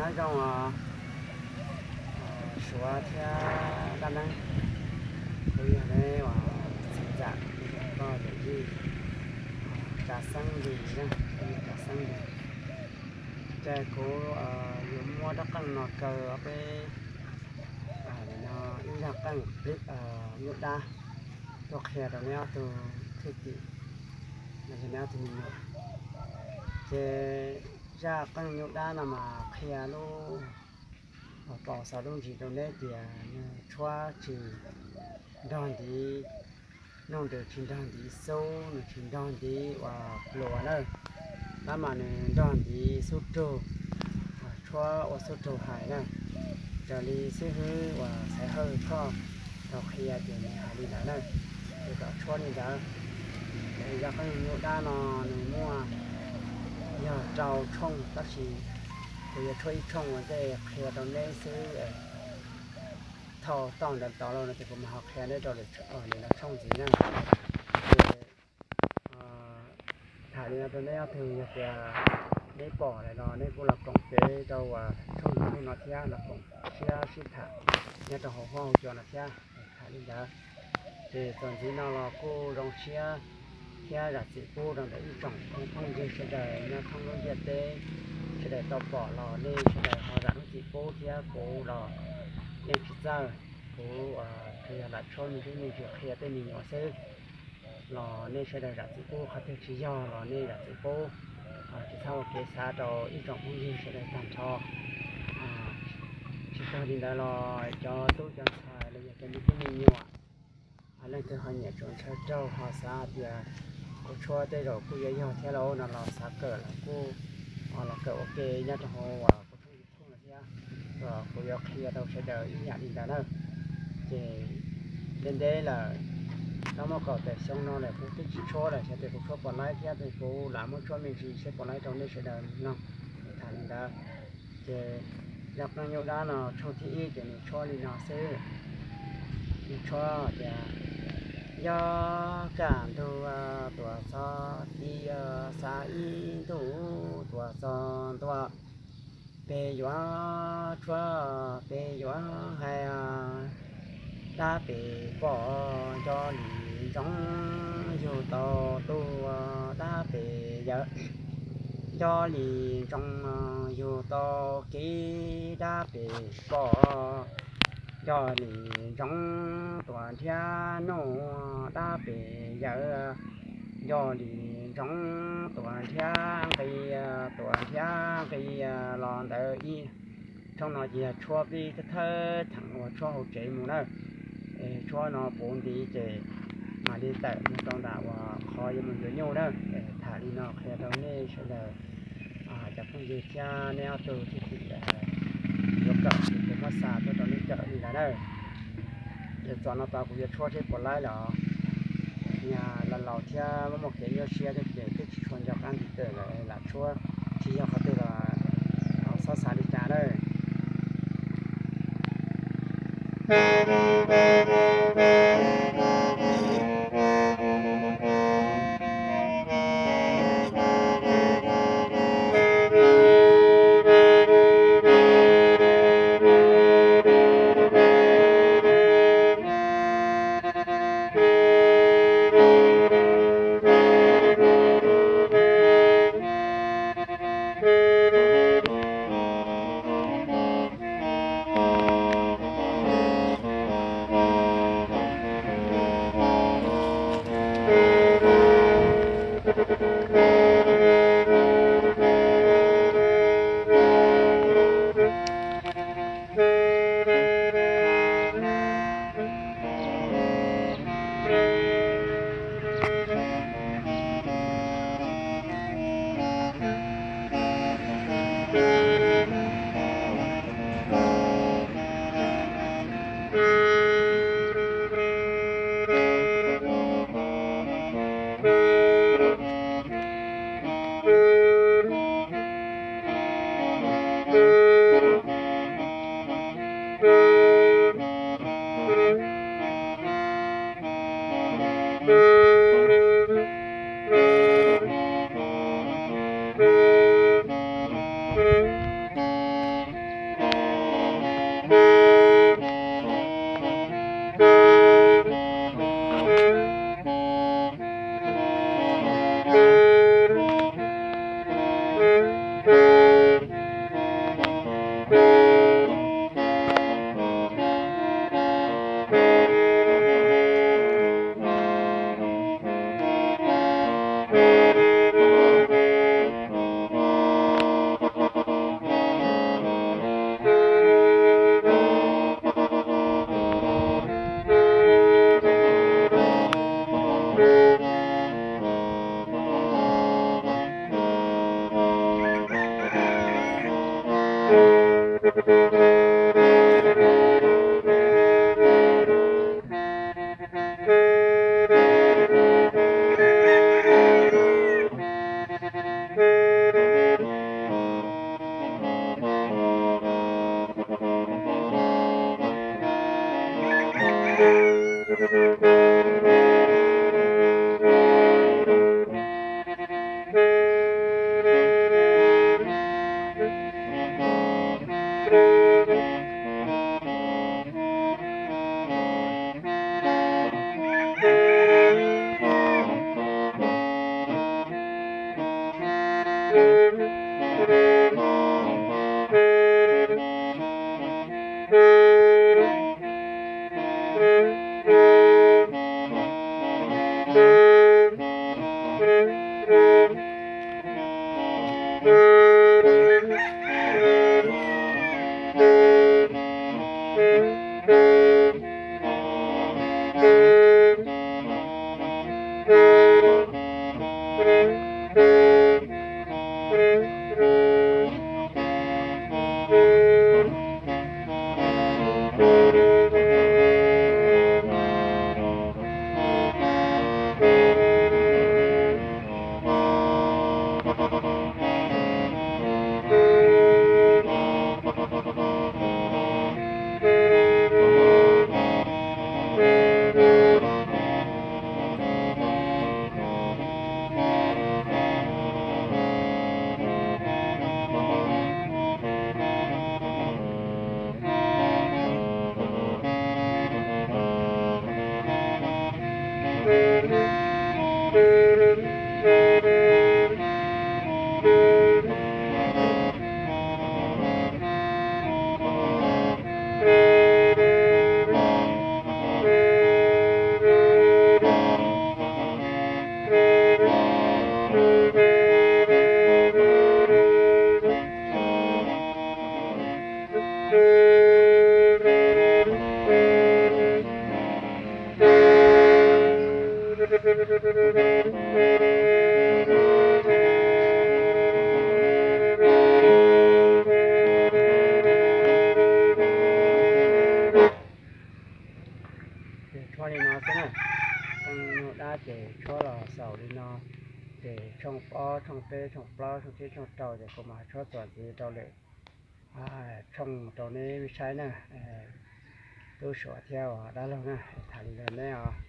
Nyob zoo os, Suav thiab dab neeb, kuv yog neb uas txiv ntxawm, koj yawm yij, Tsav Xeeb Lis na, Tsav Xeeb Lis. Ces kuv yuav muab rab qeej no kaw peb, no ib zaj qeej nyuj dab tuaj qhia rau neb ob tug thwj tim, los yog neb ob tug me nyuam. Ces zaj qeej nyuj dab no mas qhia lub, pom xov lub ntsis rau neb tias nws tshuab tsis nrog ntiv, nuj nws tsis nrog ntiv xub, nws tsis nrog ntiv uas pluas na, tab mas nws nrog ntiv xub rug, tshuab ua xub rug hais na. Raws li xib hwb uas Xaiv Hawj Tshoj tau qhia ces nws hais li ntawd na, ces kom tshuab li ntawd. Ces zaj qeej nyuj dab no nws muaj yog rau tshooj, tab sis kuv yuav tshuab ib tshooj ua ntej qhia rau neb xwb. Thaum tau ntawd tod los no ces kuv mam ho qhia neb rau lwm tshooj ntxiv na. Ces tham li no rau neb ob tug, yog tias neb pom lawm no neb kuj los koom peb rau uas tshooj YouTube no thiab, los koom siab sib tham nyob rau hauv huab hauv cua no thiab. Tham li ntawd, ces txuas ntxiv no los kuj zoo siab thiab zam txim pub rau ntawm ib tsoom phooj ywg sawv daws nyob thoob lub ntiaj teb, sawv daws tau pom los nej sawv daws ho zam lub txim pub thiab kuv los yeej tsis txawj, kuv tsuas yog lam tshuab me ntsis me ntsis qhia tej me nyuam xwb los nej sawv daws zam txim pub, qhov twg tsis yog los nej zam txim pub, tsis txhob ua kev xav rau ib tsoom phooj ywg sawv daws tag nrho. Tsis tag li ntawd los cov tub cov ntxhais los yog cov me tub me nyuam, leej twg ho nyiam tsuas ntshaw raug ho xav hais tias kuv tshuab tej zaum kuj yuav yog thiab lauj no los xav kawm los kuj los kawm ua ke nyob rau hauv uas kuv tshooj YouTube no thiab, los kuv yuav qhia rau sawv daws ib yam li ntawd na. Ces ntev ntev lawm, tau muaj kaum tawm xyoo no lawm kuv twb tsis tshuab lawm, xyov tias kuv tshuab puas laib thiab, ces kuv lam muab tshuab me ntsis seb puas laib rau nej sawv daws mloog. Tham li ntawd, ces zaj qeej nyuj dab no tshooj thib ib ces nws tshuab li no xwb. Nws tshuab tias, yog kaj ntug tuaj txog ti, xav ib ntus tuaj txog ntua, peb yuav tshuab peb yuav hais, dab pem pom nco li ntsoov, yug tau tuaj dab pem yawm, nco li ntsoov, yug tau kev dab pem pom, nco li ntsoov tuaj nrhiav nuj dab pem yawm, nco li ntsoov tuaj nrhiav nqi, tuaj nrhiav nqi los ntawd ib. Tshooj no ces yog tshuab pib thawj thawj theem uas tshuab hauv tsev mus na. Tshuab no puv nti ces mam li tawm mus rau nram uas qhov yuav mus yuav nyuj na. Tham li no qhia rau nej sawv daws cov phooj ywg thiab neb ob tug thwj tim yuav kawm ces kuv muab xa tuaj rau nej kawm li ntawd na. Ces txog no tod kuv yuav tshuab seb puas laib los, niag laus laus thiab muaj muaj kev nyuaj siab thiab ces twb tsis tshua nco qab ntiv taws lawm, lam tshuab tsis yog qhov twg los txhob xav li cas na. Ces tshuab li no xwb na. Tej nyuag dab ces tshuab los xaus li no. Ces tshooj ob, tshooj peb, tshooj plaub, tshooj tsib, tshooj rau ces kuv mam tshuab txuas ntxiv rau lwm tshooj rau neb saib na. Tub Suav thiab dab laug na, tham li no neb os.